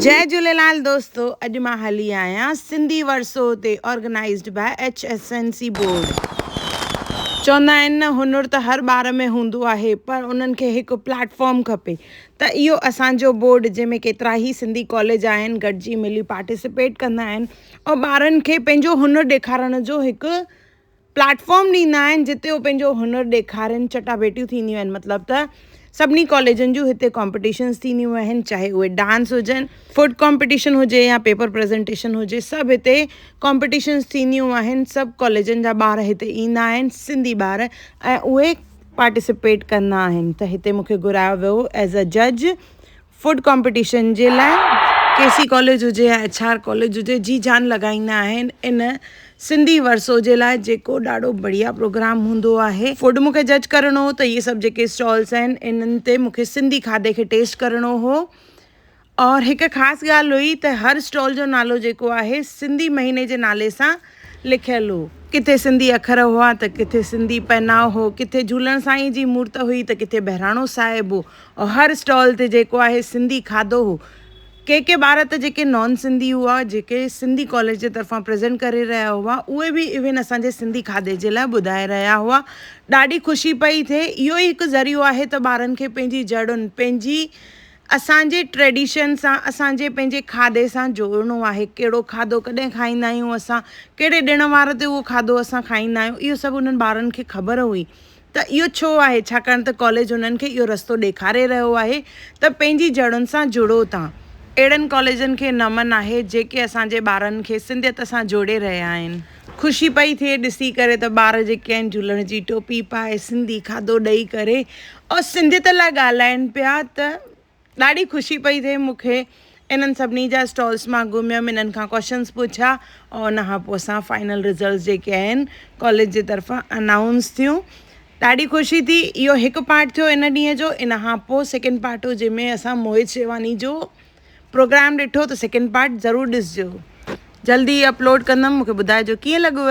جئي جهوليلال دوستو اڄ مان هلي آهيان سنڌي ورثو تي organised by H S N C board. چوندا آهن نه هنر ته هر ٻار ۾ هوندو آهي پر انهن کي هڪ پليٽ فارم کپي ته اهو اسان جو بورڊ جنهن ۾ ڪيترا ئي سنڌي ڪاليج آهن گڏجي ملي پارٽيسپيٽ ڪندا آهن ۽ ٻارن کي پنهنجو هنر ڏيکارڻ جو هڪ پليٽ فارم ڏيندا آهن جتي هو پنهنجو هنر ڏيکارين چٽاڀيٽيون ٿينديون آهن مطلب ته سڀني ڪاليجن جون هتي ڪامپٽيشنس ٿينديون آهن چاهي اهي ڊانس هجن فوڊ ڪامپٽيشن هجي يا پيپر پريزنٽيشن هجي سڀ هتي ڪامپٽيشنس ٿينديون آهن سڀ ڪاليجن جا ٻار هتي ايندا آهن سنڌي ٻار ۽ اهي پارٽيسپيٽ ڪندا آهن ته هتي مونکي گهرايو ويو ايز ا جج فوڊ ڪامپيٽيشن جي لاء ڪي سي ڪاليج هجي يا ايڇ آر ڪاليج هجي جي جان لڳائيندا آهن ان سنڌي ورثو جي لاء جيڪو ڏاڍو بڙيا پروگرام هوندو آهي فوڊ مونکي جج ڪرڻو هو ته اهي سڀ جيڪي اسٽالس آهن انهن تي مونکي سنڌي کاڌي کي ٽيسٽ ڪرڻو هو اور هڪ خاص ڳالهه هئي ته هر اسٽال جو نالو جيڪو آهي سنڌي مهيني جي نالي سان لکيل هو. ڪٿي سنڌي اکر هئا ته ڪٿي سنڌي پهناء هو، ڪٿي جهولڻ سائين جي مورت هئي ته ڪٿي بهراڻو صاحب هو ۽ هر اسٽال تي جيڪو آهي سنڌي کاڌو هو. ڪي ڪي ٻار ته جيڪي نان سنڌي هئا جيڪي سنڌي ڪاليج جي طرفان پريزنٽ ڪري رهيا هئا اهي به ايون اسان جي سنڌي کاڌي جي لاء ٻڌائي رهيا هئا. ڏاڍي خوشي پئي ٿئي. اهو ئي هڪ ذريعو آهي ته ٻارن کي پنهنجي جڙن پنهنجي اسان جي ٽريڊيشن سان اسان جي پنهنجي کاڌي سان جوڙڻو آهي ڪهڙو کاڌو ڪڏهن کائيندا آهيون اسان ڪهڙي ڏڻ وار تي اهو کاڌو اسان کائيندا آهيون اهو سڀ انهن ٻارن کي خبر هئي ته اهو ڇو آهي ڇاڪاڻ ته ڪاليج انهن کي اهو رستو ڏيکاري رهيو آهي ته پنهنجي جڙن سان جڙو تان اهڙن ڪاليجن کي نمن آهي جيڪي اسان جي ٻارن کي سنڌيت سان جوڙي رهيا آهن. خوشي پئي ٿئي ڏسي ڪري ته ٻار جيڪي آهن جهولڻ جي ٽوپي پائي سنڌي کاڌو ڏئي ڪري اور سنڌيت لاء ڳالهائين پيا ته ڏاڍي خوشي پئي ٿئي مون کي انهن سڀني جا اسٽالس مان گهميم انهن کان ڪوشچنس پڇيا اور ان کان پوء اسان فائنل رزلٽس جيڪي آهن ڪاليج جي طرفان انائونس ٿيون ڏاڍي خوشي ٿي اهو هڪ پارٽ ٿيو ان ڏينهن جو ان کان پوء سيڪنڊ پارٽ هو جنهن ۾ اسان موهت شيواني جو پروگرام ڏٺو ته سيڪنڊ پارٽ ضرور ڏسجو جلدي اپلوڊ ڪندم مونکي ٻڌائجو ڪيئن لڳو.